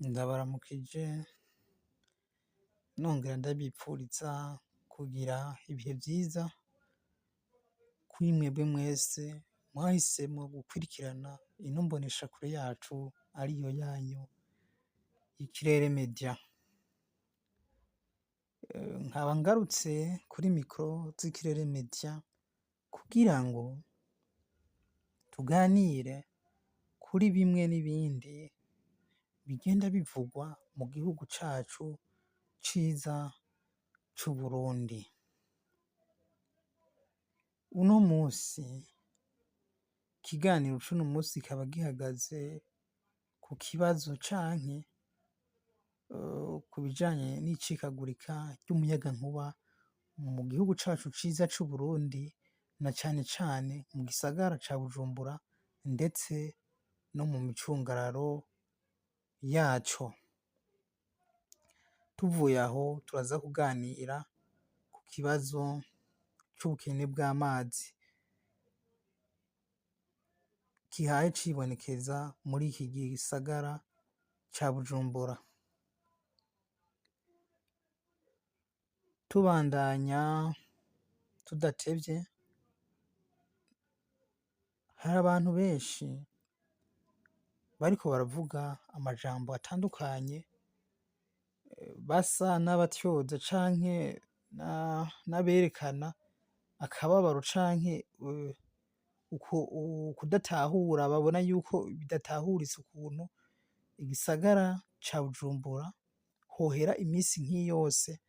Ndabaramukije nongera ndabipfuriza kugira ibihe vyiza kuri mwebwe mwese mwahisemwo gukurikirana ino mboneshakure yacu ariyo yanyu Ikirere Media. Nkaba ngarutse kuri micro z'Ikirere Media kugira ngo tuganire kuri bimwe n'ibindi bigenda bivugwa mu gihugu cacu ciza c'Uburundi. Uno musi, ikiganiro c'uno musi kikaba gihagaze ku kibazo canke ku bijanye n'icikagurika ry'umuyagankuba mu gihugu cacu ciza c'Uburundi, na cane cane mu gisagara ca Bujumbura ndetse no mu micungararo yaco. Tuvuye aho, turaza kuganira ku kibazo c'ubukene bw'amazi gihaye cibonekeza muri iki gisagara ca Bujumbura. Tubandanya tudatevye, hari abantu benshi bariko baravuga amajambo atandukanye, basa n'abatyoza canke n'aberekana akababaro canke ukudatahura, babona yuko bidatahuritse ukuntu igisagara ca Bujumbura hohera imisi nk'iyi yose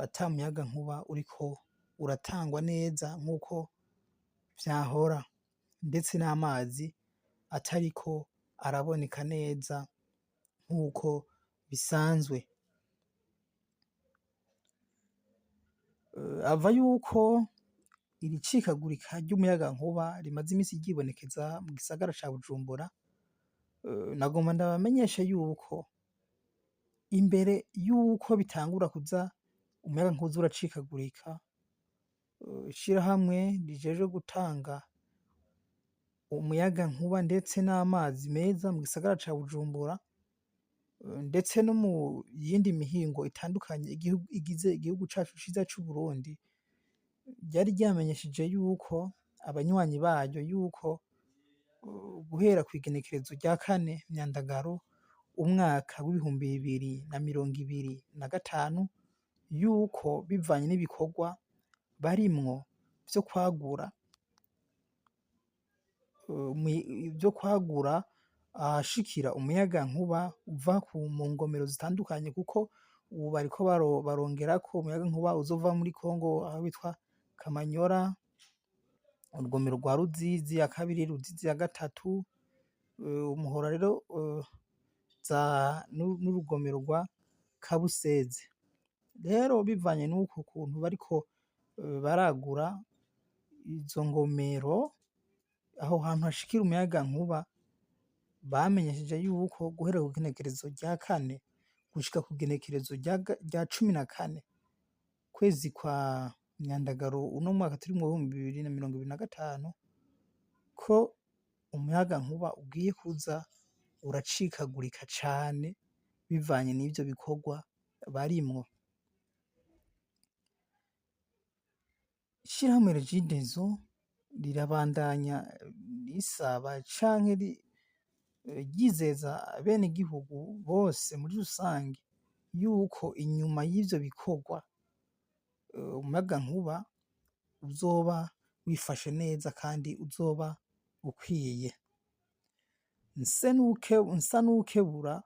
ata muyagankuba uriko uratangwa neza nkuko vyahora, ndetse n'amazi atariko araboneka neza nkuko bisanzwe. Ava yuko iri cikagurika ry'umuyagankuba rimaze imisi ryibonekeza mu gisagara ca Bujumbura, nagomba ndabamenyeshe yuko imbere yuko bitangura kuza umuyagankuba uza uracikagurika, ishirahamwe rijejwe gutanga umuyagankuba ndetse n'amazi meza mu gisagara ca Bujumbura, ndetse no mu yindi mihingo itandukanye igize igihugu cacu ciza c'Uburundi, ryari ryamenyesheje yuko abanywanyi baryo yuko guhera kw'igenekerezo rya 4 Myandagaro umwaka w'2025, yuko bivanye n'ibikorwa barimwo vyo kwagura ahashikira umuyagankuba uva mu ngomero zitandukanye, kuko ubu bariko barongerako umuyagankuba uzova muri Congo aho bitwa Kamanyora, urugomero rwa Ruzizi ya 2, Ruzizi ya 3, umuhora rero n'urugomero rwa Kabuseze. Rero bivanye n'uko kuntu bariko baragura izo ngomero aho hantu hashikira umuyagankuba, bamenyesheje yuko guhera kw'igenekerezo rya 4 gushika kw'igenekerezo rya 14 kwezi kwa Myandagaro uno mwaka turimwo w'2025, ko umuyagankuba ugiye kuza uracikagurika cane bivanye n'ivyo bikorwa barimwo. Ishirahamwe Regideso rirabandanya risaba canke ryizeza abenegihugu bose muri rusangi yuko inyuma y'ivyo bikorwa umuyagankuba uzoba wifashe neza kandi uzoba ukwiye. Nsa n'uwukebura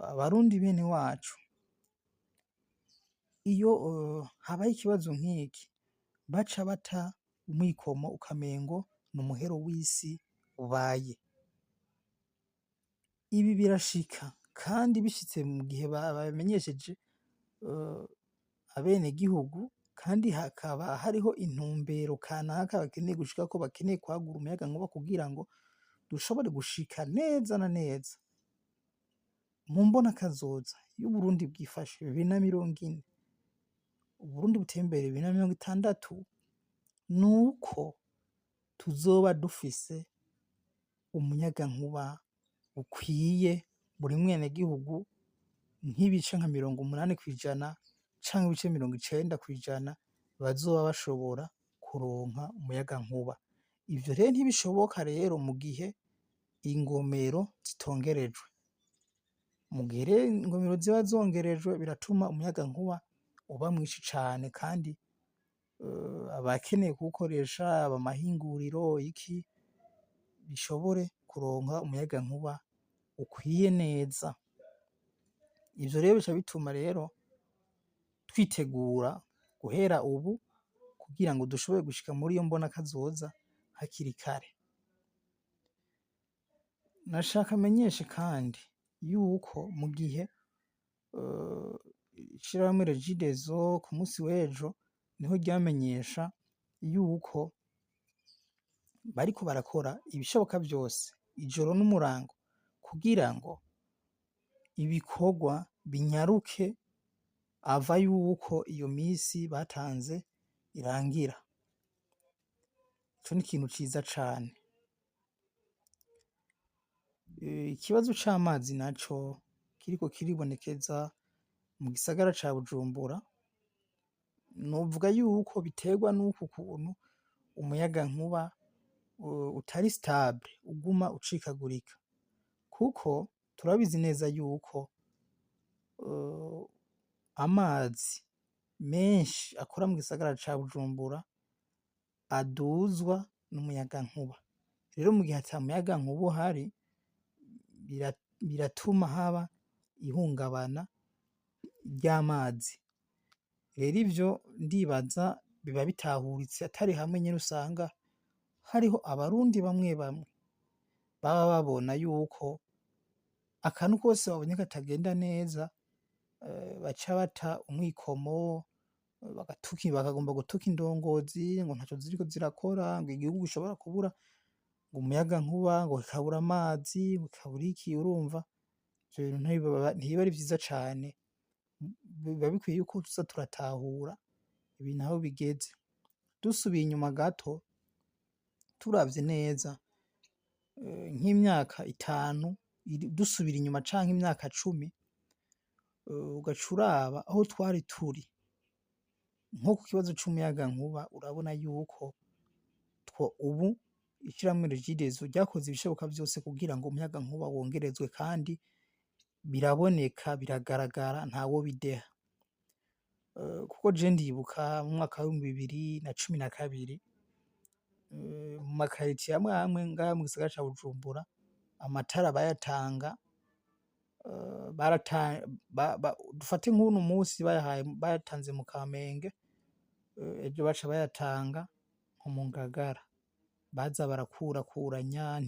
abarundi bene wacu, iyo habaye ikibazo nk'iki baca bata umwikomo ukamengo n'umuhero w'isi ubaye. Ibi birashika kandi bishitse mu gihe babimenyesheje abenegihugu, kandi hakaba hariho intumbero kanaka bakeneye gushikako, bakeneye kwagura umuyagankuba kugira ngo dushobore gushika neza na neza mu mbonakazoza y'Uburundi bwifashe 2040, Uburundi buteye imbere 2060, nuko tuzoba dufise umuyagankuba ukwiye buri mwenegihugu nk'ibice nka 80% canke ibice 90% bazoba bashobora kuronka umuyagankuba. Ivyo rero ntibishoboka rero mu gihe ingomero zitongerejwe. Mu gihe rero ingomero ziba zongerejwe, biratuma umuyagankuba uba mwinshi cane, kandi abakeneye kuwukoresha, amahinguriro, iki, bishobore kuronka umuyagankuba ukwiye neza. Ivyo rero bica bituma rero twitegura guhera ubu kugira ngo dushobore gushika muri iyo mbonakazoza hakiri kare. Nashaka menyeshe kandi yuko mu gihe ishirahamwe Regideso ku musi w'ejo niho ryamenyesha yuko bariko barakora ibishoboka vyose ijoro n'umurango kugira ngo ibikorwa binyaruke ava yuko iyo misi batanze irangira. Ico ni ikintu ciza cane. Ikibazo c'amazi naco kiriko kiribonekeza mu gisagara ca Bujumbura, novuga yuko biterwa n'uku kuntu umuyagankuba utari stable, uguma ucikagurika, kuko turabizi neza yuko amazi menshi akora mu gisagara ca Bujumbura aduzwa n'umuyagankuba. Rero mu gihe ata muyagankuba uhari, biratuma haba ihungabana ry'amazi. Rero ivyo ndibaza biba bitahuritse, atari hamwe nyene usanga hariho Abarundi bamwe bamwe baba babona yuko akantu kose babonye katagenda neza baca bata umwikomo, bakagomba gutuka indongozi ngo ntaco ziriko zirakora, ngo igihugu gishobora kubura ngo umuyagankuba, ngo kikabura amazi, ngo kikabura iki. Urumva ivyo bintu ntibiba ari vyiza cane. Biba bikwiye yuko tuza turatahura ibintu aho bigeze. Dusubiye inyuma gato, turavye neza, nk'imyaka 5 dusubira inyuma canke imyaka 10, ugaca uraba aho twari turi nko ku kibazo c'umuyagankuba, urabona yuko ubu ishirahamwe Regideso ryakoze ibishoboka vyose kugira ngo umuyagankuba wongerezwe, kandi biraboneka, biragaragara, ntawobideha. Kuko je ndibuka mu mwaka w'2012, mu makaritiye amwe amwe ngaha mu gisagara ca Bujumbura, amatara bayatanga, dufate nk'uno musi bayahaye, bayatanze mu Kamenge, ejo baca bayatanga nko mu Ngagara. Baza barakurakuranya,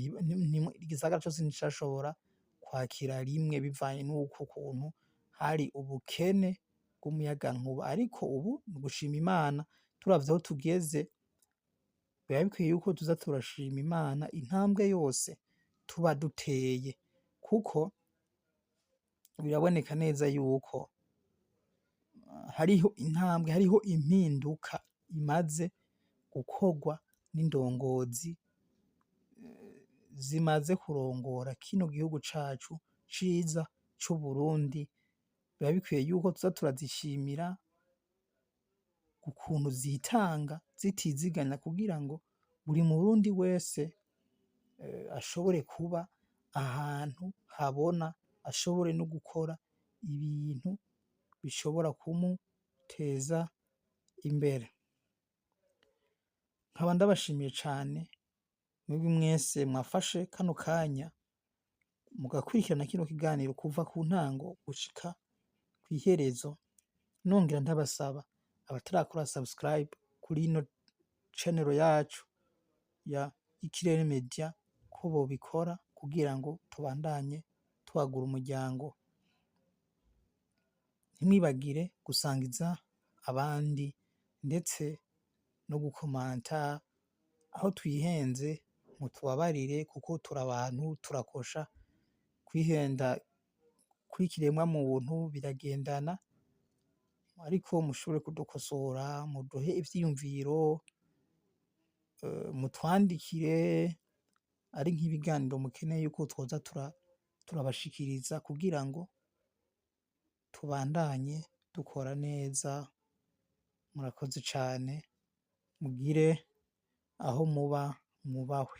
igisagara cose nticashobora kwakira rimwe bivanye n'uko kuntu hari ubukene bw'umuyagankuba. Ariko ubu ni ugushima Imana, turavye aho tugeze, biba bikwiye yuko tuza turashima Imana intambwe yose tuba duteye, kuko biraboneka neza yuko hariho intambwe, hariho impinduka imaze gukorwa n'indongozi zimaze kurongora kino gihugu cacu ciza c'Uburundi. Biba bikwiye yuko tuza turazishimira ukuntu zitanga zitiziganya kugira ngo buri Murundi wese ashobore kuba ahantu habona, ashobore no gukora ibintu bishobora kumuteza imbere. Nkaba ndabashimiye cane mwebwe mwese mwafashe kano kanya mugakurikirana kino kiganiro kuva ku ntango gushika kw'iherezo. Nongera ndabasaba abatarakora subscribe kuri ino channel yacu ya Ikirere Media ko bobikora kugira ngo tubandanye twagura umuryango. Ntimwibagire gusangiza abandi ndetse no gukomanta aho twihenze, mutubabarire kuko turi abantu, turakosha. Kwihenda kw'ikiremwa muntu biragendana, ariko mushobore kudukosora, muduhe ivyiyumviro, mutwandikire ari nk'ibiganiro mukeneye yuko twoza. turabashikiriza kugira ngo tubandanye dukora neza. Murakoze cane, mugire aho muba mwubahwe.